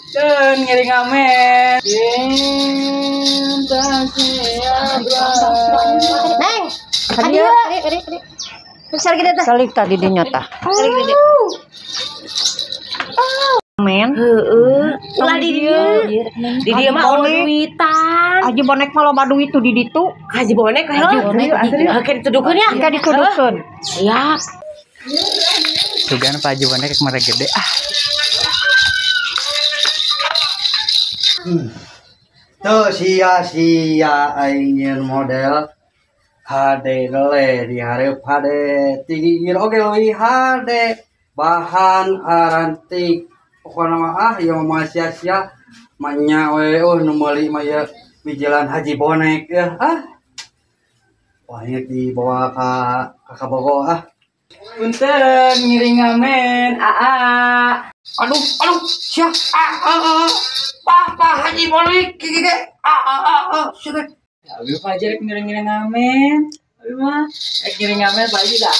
Dan ngiring ngamen. Cinta siapa? Neng, kadieu. Besar gede tah. Salik tadi dinya tah. Salik gede. Men. Heeh. Ulah di dieu. Di dieu mah eueuh duitan. Haji Bonek mah loba duit tuh di ditu. Haji Bonek heuh. Oke dituduhkeun ya. Engke dituduhkeun. Siap. Sugan Pak Haji Bonek kemarin gede ah. Tuh sia-sia aing nyeun model HD lele di hareup HD tinggi nyeun oge leuwih HD bahan arantik pokona mah ah ieu mah sia-sia manya we eueuh nu meuli mah ieu mijelan Haji Bonek ya ah. Wah ieu dibawa ka Kabogo ah. Punten ngiring ngamen aa. Aduh aduh sia ah ah ah. Papa Haji Bonek gigi ge ah ah ah ah sia teh. Abi Pak Haji rek ngiring-ngiring ngamen. Abi mah rek ngiring ngamen Pak Haji dah.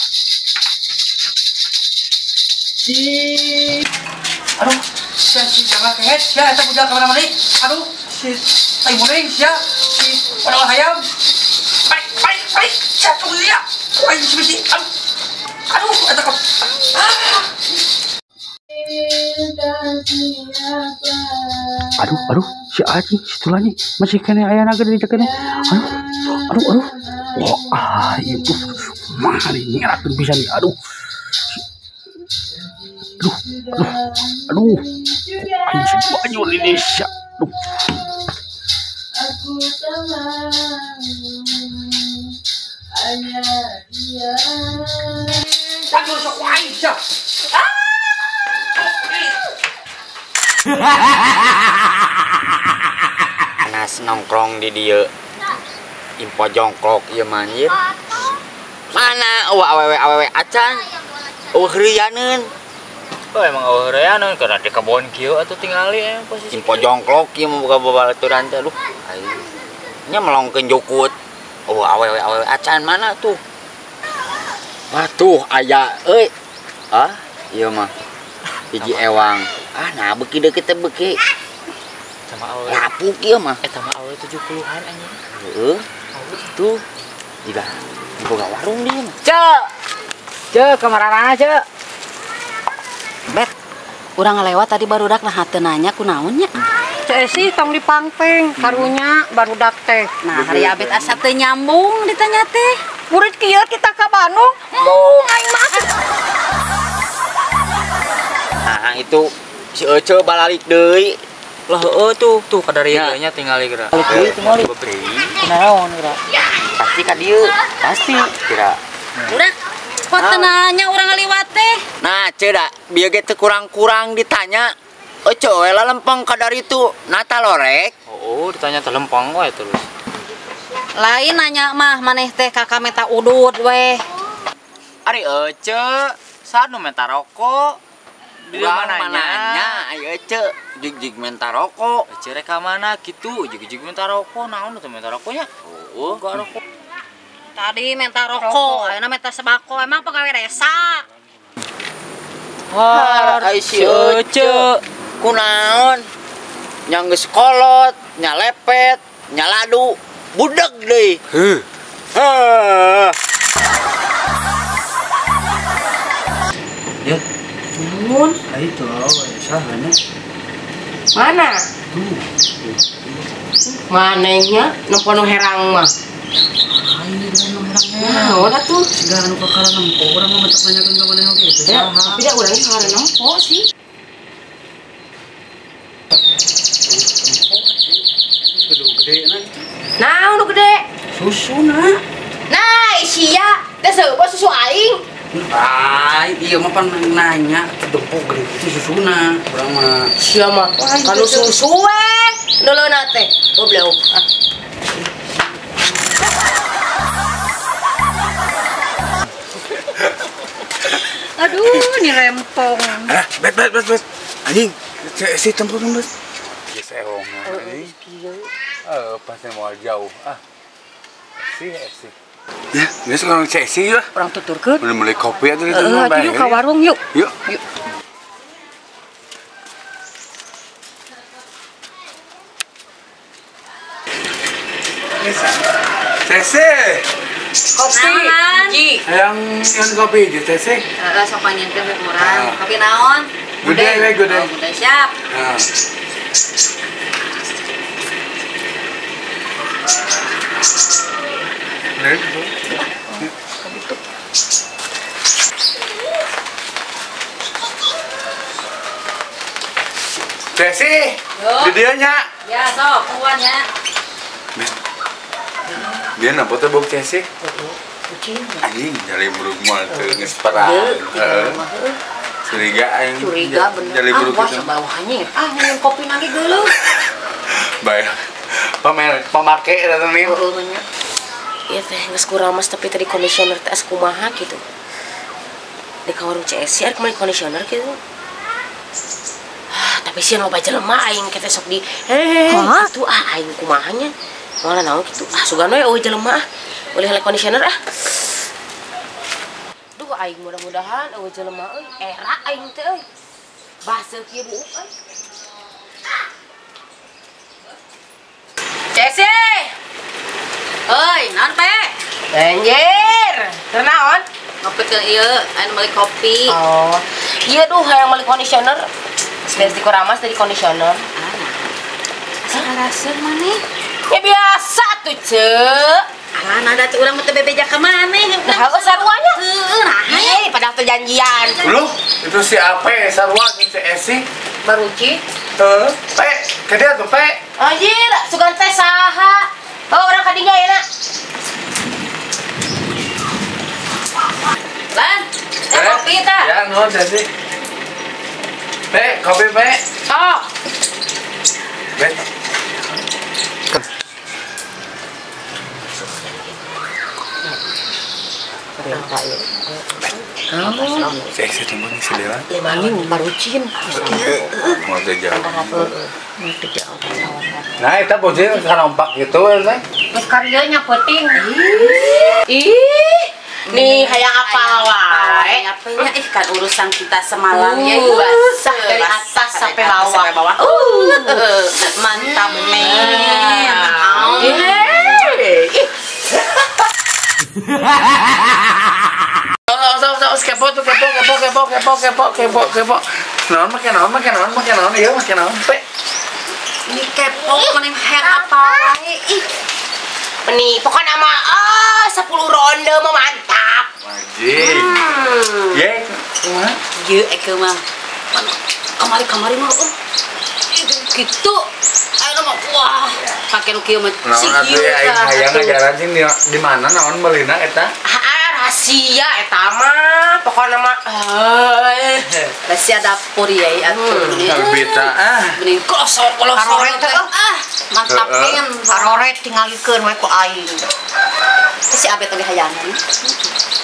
Si aduh sia si jangan kehet sia eta budak ka mana-mana aduh si tai muring sia si padahal hayam. Balik balik balik sia tunggu dia. Aing si bisi aduh. Aduh eta ka. Ah. Aduh, aduh, si Aji, si Tulani, masih kena ayah naga dari kene. Aduh, aduh, aduh. Wah, ah, itu mari ngerakeun pisan nih. Aduh. Aduh, aduh, aduh. Aing si banjur ini sia. Aduh. Aku tak mau hanya dia. Aduh, sok wae sia. Ah! Panas nongkrong di dieu. Impo jongkrok ieu mah anjir. Mana eueuh awewe-awewe acan. Eueuh heureyaneun. Oh emang eueuh heureyaneun karena di kebon kieu atuh tingali posisi. Impo jongkrok ieu mah boga babaturan teh aduh. Nya melongkeun jukut. Eueuh awewe-awewe acan mana tuh? Wah tuh aya euy. Ah, ieu mah hiji ewang. Ah, nah beuki deukeut teh beuki. Sama awewe. Lapuk ieu mah. Eta mah awewe 70-an anjing. Heeh. Tuh. Jiga boga warung dia mah. Ceu. Ceu ka marana ceu. Bet. Urang ngalewat tadi barudak nah teu nanya kunaon nya. Ceu Esi tong dipangpeng karunya barudak teh. Nah, hari abet asa teu nyambung ditanya teh. Murid kieu kita ka Bandung, mung aing mah. Nah, itu si Ece balalik deui. Lah heueuh tuh, tuh kadarieu nya tingali geura. Balik deui tingali. Kunaon geura? Pasti ka dieu, pasti kira. Urang kok teu nanya urang ngaliwat teh. Nah, ceu da bieu ge teu kurang-kurang ditanya. Ece we lah lempeng ka daritu, nata lorek. Oh, ditanya teh lempeng we terus. Lain nanya mah maneh teh kakak meta udud weh. Ari Ece, saha nu menta rokok? Di mana nanya, ayo Ece, jig-jig menta rokok. Ece rek ka mana kitu, jig-jig menta rokok, naon teh menta rokoknya? Oh, enggak rokok. Tadi menta rokok, ayeuna menta sembako, emang pegawai desa. Har, ai si Ece, kunaon? Nya geus kolot, nya lepet, nya ladu, budeg deui. Heuh. Heuh. Ya. Nuhun. Ah itu saha nya? Mana? Tuh. Manehnya nempo nu herang mah. Aing nu herang. Naon atuh? Siga anu kakara nempo urang mah mentak nanyakeun ka maneh oge itu Ya, saha. tapi da urang kakara nempo sih. Aduh gede na itu. Naon nu gede? Susuna. Nah, sia teh seueuh susu aing. Ah, iya mah pan nanya tempo gede itu susuna. Urang mah Sia mah kalau susu we nuluna teh. Goblok. Ah. Aduh, ini rempong. Ah, bet bet bet bet. Anjing, si tempo bet. Geus ewong anjing. Pasti mau jauh. Ah. Si si. Ya, geus urang cek si lah. Urang tuturkeun. Udah mulai kopi atuh itu Heeh, mah yuk ka warung yuk. Yuk. Yuk. geus. Cese. Kopi. Yang kopi aja Cese. Heeh, sok panjangkeun we urang. Kopi naon? Gede we, gede. Gede siap. Heeh. Cese, di dieu nya. Ya, sok keluar nya. Dia nampak tuh bau Cese. Anjing, jali buruk mal tuh geus parah. Curiga aing. Curiga bener. Jali buruk ah, itu. Bawahnya. Ah, minum kopi lagi geuleuh. Baik. Pamake eta nih. Iya teh geus kuramas tapi tadi conditioner teh asa kumaha gitu. Di ka warung CS arek meuli conditioner gitu. Ah, tapi sieun loba jelema aing ke teh sok di hehehe kitu ah aing kumaha nya. Moal naon kitu. Ah sugan we eueuh jelema ah. Ulih heula conditioner ah. Duh aing mudah-mudahan eueuh jelema euy era aing teh euy. Baseuh kieu buuk euy. Cese. Oi, naon pe? Anjir, keur naon? Ngopikeun ieu, anu meuli kopi. Oh. Ieu duh hayang meuli conditioner. Beres di kuramas dari conditioner. Ah. Asa raraseun maneh? Ya biasa tuh, Cek. Alah, nada teh urang mah teu bebeja ka maneh. Nah, heueuh saruanya. Heueuh, nah. Hei, padahal teh janjian. Loh, itu si Ape sarua jeung si Esi. Baruci. Heuh, Pe, ke dia tuh, Pe. Anjir, sugan teh saha? Oh, orang kadinya ya, nak. Lan, kopi tah. Ya, nuhun Cesi. Pe, kopi, Pe. Sok. Pe. Cesi tunggu nih si Dewa. Anjing barucin. Mau teh jauh. Nah, eta bocil karompak gitu teh. Geus karieu nya peuting. Ih, nih hayang apa wae? Apanya ih kan urusan kita semalam ya basah dari atas sampai bawah. Mantap men. Kepo tuh kepo kepo kepo kepo kepo kepo kepo. Naon make naon make naon make naon ieu make naon pe. Ini kepo mending hayang apa wae ih. Meni pokoknya mah 10 ronde mah mantap. Wajib. Ye, kumaha? Ye eke mah. Kamari-kamari mah gitu. Ayo mah wah, pake nu kieu mah. Naon atuh aing hayang ngajaran sing di mana naon meulina eta? Rahasia eta mah pokokna mah rahasia dapur ya atuh. Beta ah. Mending kolosor-kolosor teh ah mantap pengen karoret tingalikeun we ku aing. Si Abet oge hayangan.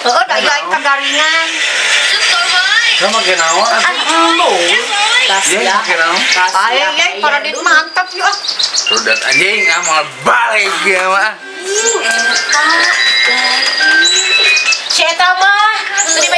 Heeh, da ieu aing kagaringan. Sama make naon atuh? Rahasia. Aing ye paradit mantap yeuh. Rudat anjing ah moal balik ieu mah. Eta si eta mah tadi